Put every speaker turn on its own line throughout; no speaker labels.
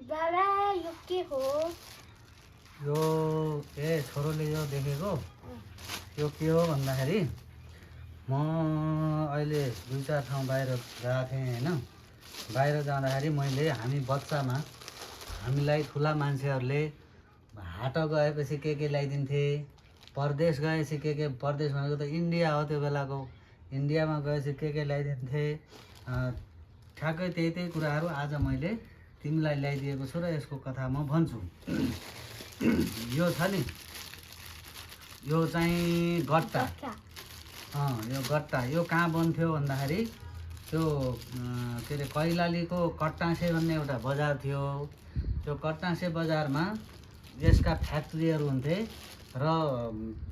बाबा यो के हो?
यो छोरोले यो देखेको यो के हो भन्दाखेरि म अहिले 2-4 ठाउँ बाहिर गएको थिएँ होइन। बाहिर जाँदाखेरि मैले हामी बच्चामा हामीलाई ठुला मान्छेहरूले हाट गएपछि के ल्याइदिन्थे, परदेश गएपछि के परदेश भनेको त इन्डिया हो त्यो बेलाको, इन्डियामा गएपछि के ल्याइदिन्थे। ठ्याक्कै त्यही कुराहरू आज मैले तिमीलाई ल्याइदिएको छु र यसको कथा म भन्छु। यो छ नि, यो चाहिँ गट्टा। यो गट्टा यो कहाँ बन्थ्यो भन्दाखेरि त्यो के अरे कैलालीको कट्टासे भन्ने एउटा बजार थियो। त्यो कट्टासे बजारमा यसका फ्याक्ट्रीहरू हुन्थे र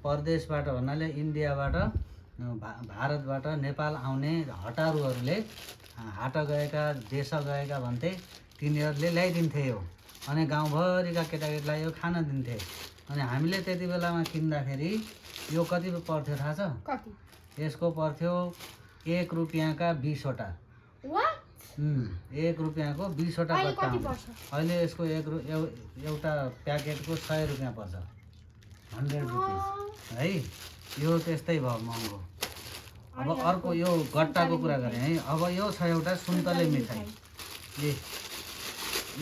परदेशबाट भन्नाले इन्डियाबाट भारतबाट नेपाल आउने हटारुहरूले हाट गएका देश गएका भन्थे तिनीहरूले ल्याइदिन्थे यो। अनि गाउँभरिका केटाकेटीलाई यो खान दिन्थे। अनि हामीले त्यति बेलामा किन्दाखेरि यो कति पर्थ्यो थाहा छ?
कति?
यसको पर्थ्यो 1 रुपियाँका 20 वटा। 1 रुपियाँको 20 वटा गट्टा। अहिले यसको एउटा प्याकेटको 100 रुपियाँ पर्छ, 100 रुपिस है। यो त्यस्तै भयो महँगो। अब अर्को यो गट्टाको कुरा गरेँ है। अब यो छ एउटा सुन्तले मिठाई।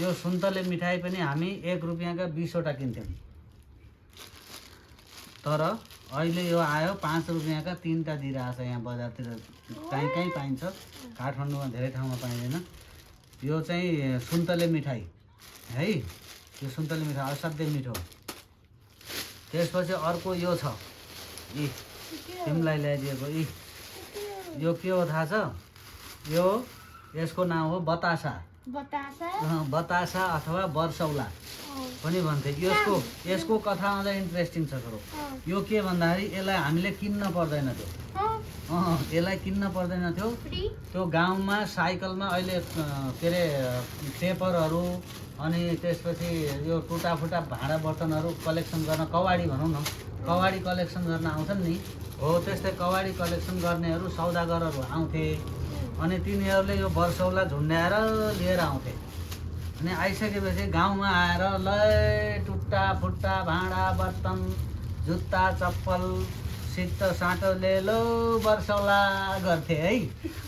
यो सुन्तले मिठाई पनि हामी 1 रुपियाँका 20 वटा किन्थ्यौँ। तर अहिले यो आयो 5 रुपियाँका 3टा दिइरहेछ यहाँ बजारतिर। कहीँ पाइन्छ, काठमाडौँमा धेरै ठाउँमा पाइँदैन। यो चाहिँ सुन्तले मिठाई है। यो सुन्तले मिठाई असाध्यै मिठो। त्यसपछि अर्को यो छ, तिमीलाई ल्याइदिएको यो के हो थाहा छ? यसको नाम हो बतासा। बतासा अथवा वर्सौला पनि भन्थे। यसको कथा अझ इन्ट्रेस्टिङ छ छोरो। यो के भन्दाखेरि यसलाई हामीले किन्न पर्दैन थियो। यसलाई किन्न पर्दैन थियो। त्यो गाउँमा साइकलमा अहिले के अरे पेपरहरू अनि त्यसपछि यो टुटाफुटा भाँडा बर्तनहरू कलेक्सन गर्न, कवाडी भनौँ न, कवाडी कलेक्सन गर्न आउँछन् नि हो। त्यस्तै कवाडी कलेक्सन गर्नेहरू सौदागरहरू आउँथे। अनि तिनीहरूले यो वर्सौला झुन्ड्याएर लिएर आउँथे। अनि आइसकेपछि गाउँमा आएर टुट्टा फुट्टा भाँडा बर्तन, जुत्ता चप्पल, सिट्टो साटो लो वर्सौला गर्थे है।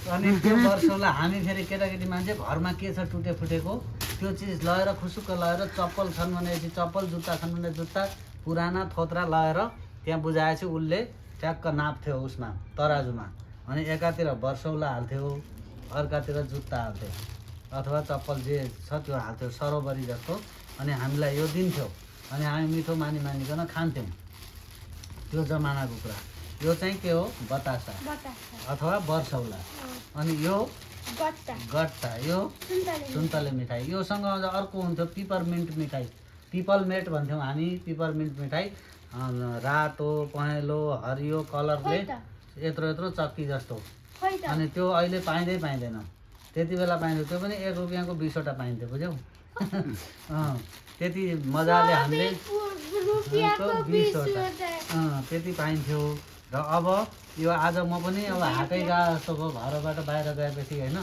अनि त्यो वर्सौला हामी फेरि केटाकेटी मान्छे घरमा के छ टुटे फुटेको त्यो चिज लगेर खुसुक्क लगेर, चप्पल छन् भनेपछि चप्पल, जुत्ता छन् भने जुत्ता, पुराना थोत्रा लगेर त्यहाँ बुझाएपछि उसले ट्याक्क नाप्थ्यो उसमा तराजुमा। अनि एकातिर वर्सौला हाल्थ्यो, अर्कातिर जुत्ता हाल्थ्यो अथवा चप्पल जे छ त्यो हाल्थ्यो, सरोबरी जस्तो। अनि हामीलाई यो दिन्थ्यो। अनि हामी मिठो मानिकन खान्थ्यौँ। त्यो जमानाको कुरा। यो चाहिँ के हो? बतासा अथवा वर्सौला। अनि यो गट्टा, यो सुन्तले मिठाई। योसँग अर्को हुन्थ्यो पिपरमिन्ट मिठाई। पिपलमेट भन्थ्यौँ हामी। पिपरमिन्ट मिठाई रातो, पहेँलो, हरियो कलरले यत्रो चक्की जस्तो। अनि त्यो अहिले पाइँदैन। त्यति बेला पाइन्थ्यो। त्यो पनि 1 रुपियाँको 20 वटा पाइन्थ्यो, बुझ्यौ? त्यति मजाले हामीले 20 वटा त्यति पाइन्थ्यो। र अब यो आज म पनि अब हाटै गए जस्तो भयो। घरबाट बाहिर गएपछि होइन,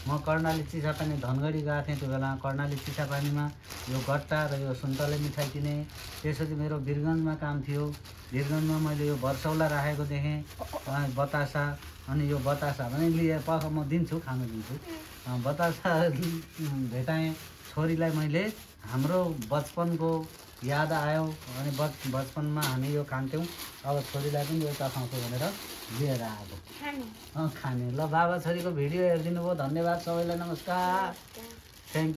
म कर्णाली चिसापानी धनगढी गएको थिएँ। त्यो बेला कर्णाली चिसापानीमा यो गट्टा र यो सुन्तले मिठाई किनेँ। त्यसपछि मेरो वीरगन्जमा काम थियो। वीरगन्जमा मैले यो वर्सौला राखेको देखेँ, बतासा। अनि यो बतासा पनि लिए म दिन्छु, खानु दिन्छु। बतासा भेटाएँ। छोरीलाई मैले हाम्रो बचपनको याद आयो। अनि बचपनमा हामी यो खान्थ्यौँ। अब छोरीलाई पनि यो चखाउँछु भनेर लिएर आएको खाने। ल बाबा छोरीको भिडियो हेरिदिनु भयो, धन्यवाद सबैलाई, नमस्कार।